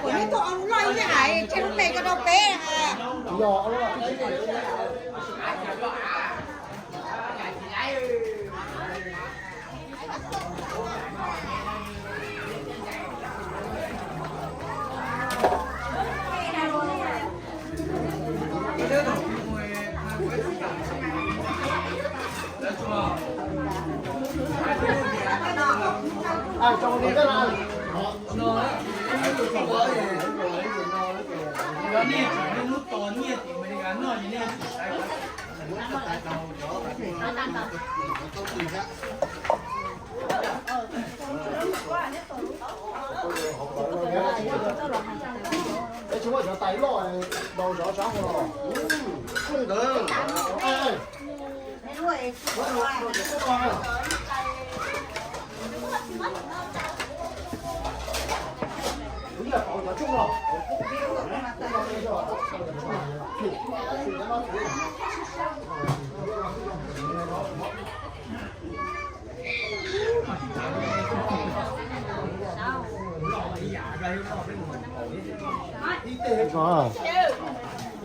Kuv yeej tuaj loj ib hais tseg lub me ko rau peb.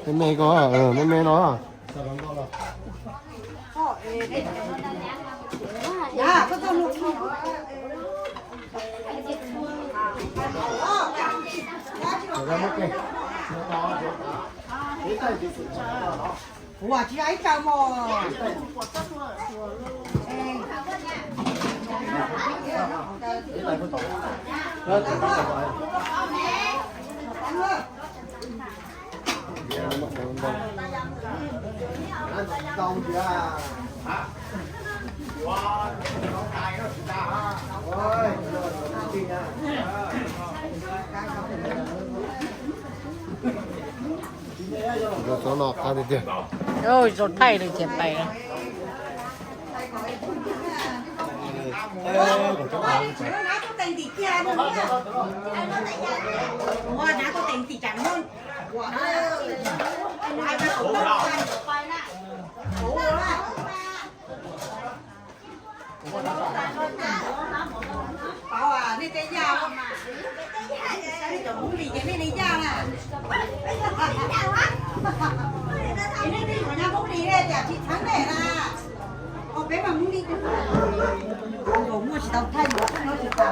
Me me ko, me me no. Ua tsis yog ib tsaug mos. Rau txog no qab tiag tiag. Zaum thaij lawm ces pais. Nej tej yaj, nej cov Hmoob Lis ces nej li yaj na. Nej tej nyuam nyab Hmoob Lis ne cas tsis txheeb nej na. Ho peb mas Hmoob Lis, nkaus muaj tsis tau thaij yuav no tsis tau.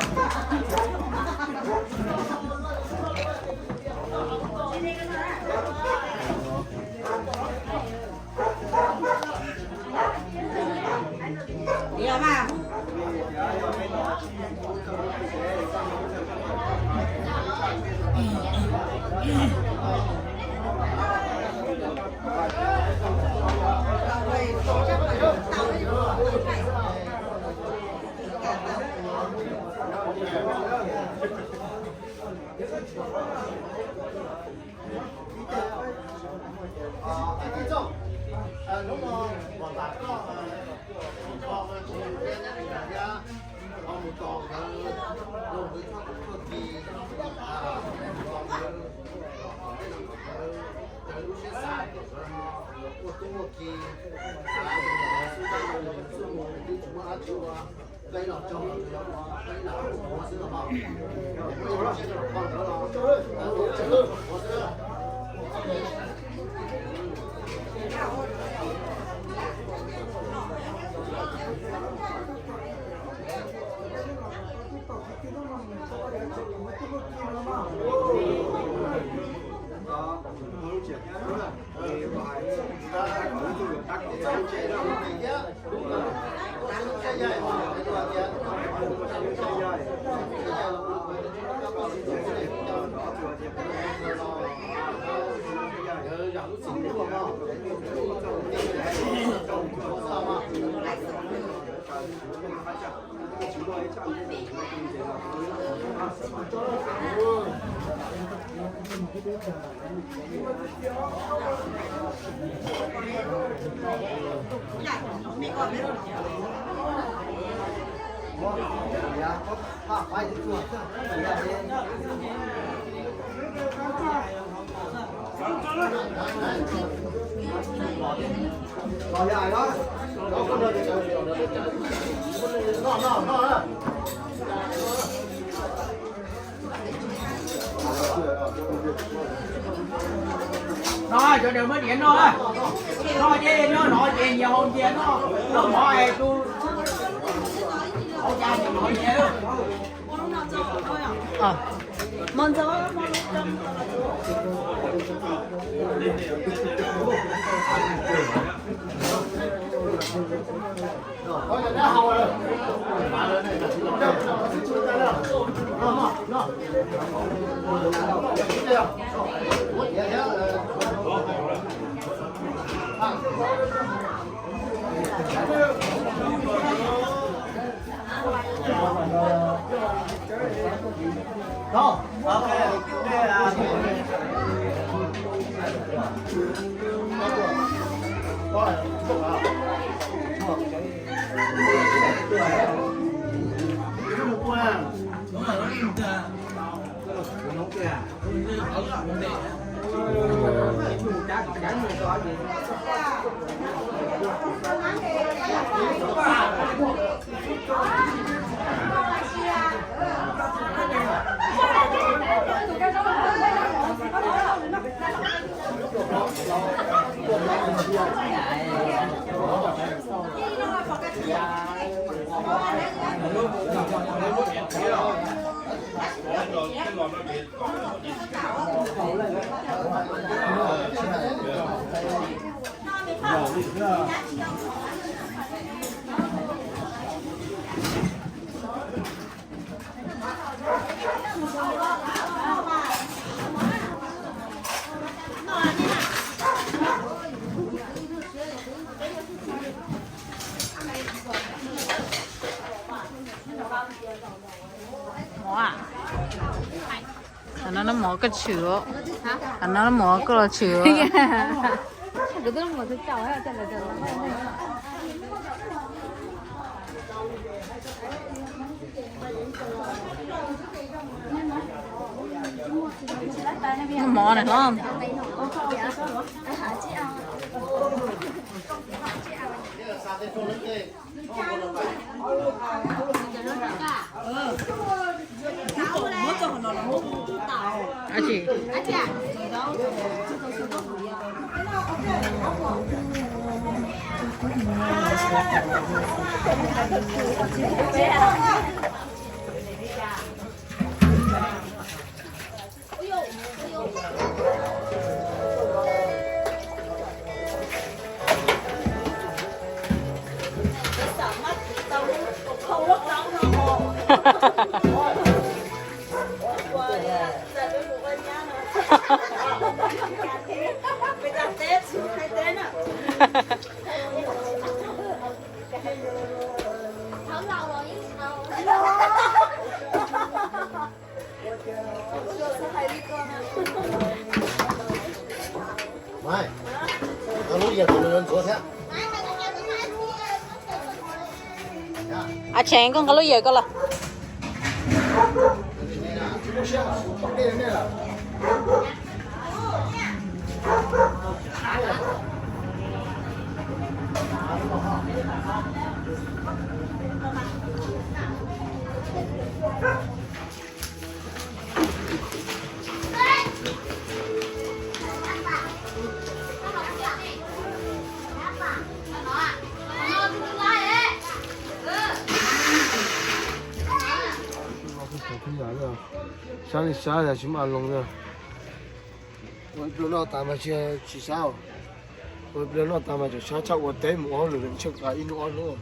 No, cov daws muab diav noj, noj ces noj no ces nyias haus nyias noj, noj mov es tus haus cas nyias haus nyias. Qhov no noj mov koj tshwm, qhov no noj mov koj los tshwm. Noj mov na hlob. Av Tsheev, koj nqa lub yawm ko los. Sab li sab tsis muaj a loo na. Ua ib pliag noj tas mas tsis sab. Ua ib pliag noj tas mas tseem sab tshaj ua teb mus ob lwm tsheej tas ib hnub ob hnub.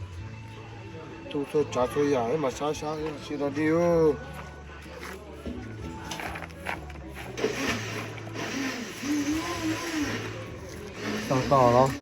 Tu txhua tsav txhua yam mas sab sab tsis rau dig. Tau tau los.